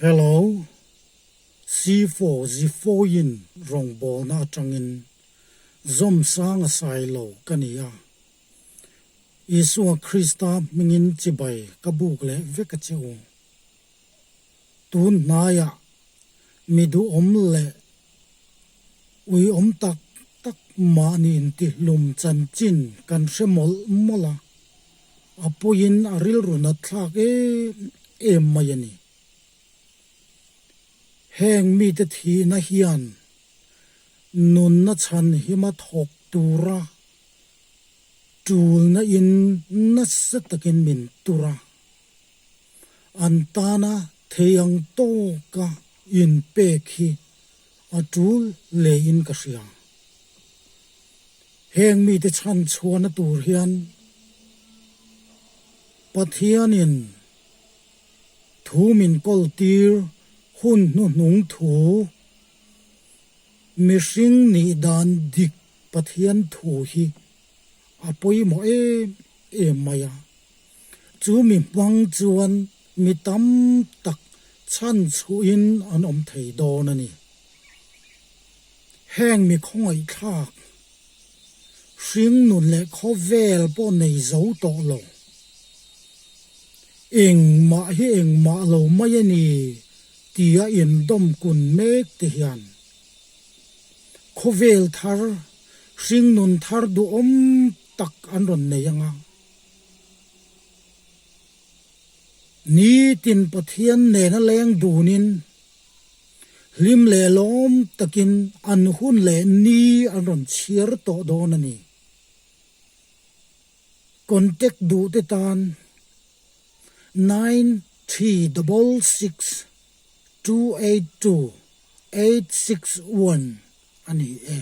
Hello, C4 Zifoin rawngbawlna atangin Zawmsanga Sailo ka ni a. Isua Krista hmingin chibai ka buk leh vek a che u. Tun hnaiah mi duhawm leh uiawm tak tak mahni intihlum chanchin kan hre mawlh mawlh a, a pawiin a rilru nat thlak em em mai a ni. Heng mite thihna hian nunna chhan hima thawk tura tulna in nasa takin min tur a. An tana thei ang tawka inpek hi a tul lehin ka hria. Heng mite chhan chhuahna tur hian Pathianin thu min kawltir hun hnuhnung thu, mihring nih dan dik Pathian thu hi a pawimawh em em mai a. Chu mi hmang chuan mi tam tak chhan chhuhin an awm thei dawn a ni. Heng mi khawngaihthlak, hringnun leh khawvel pawh nei zo tawh lo. Engmah hi engmah lo mai a ni tia indawm kun mek te hian khawvel thar, hringnun thar duhawm tak an rawn nei ang a. Nitin Pathian nena leng dunin hlim leh lawm takin an hun leh ni an rawn chhiar tawh dawn a ni. Contact duhte tan 9366 282 861 a ni e.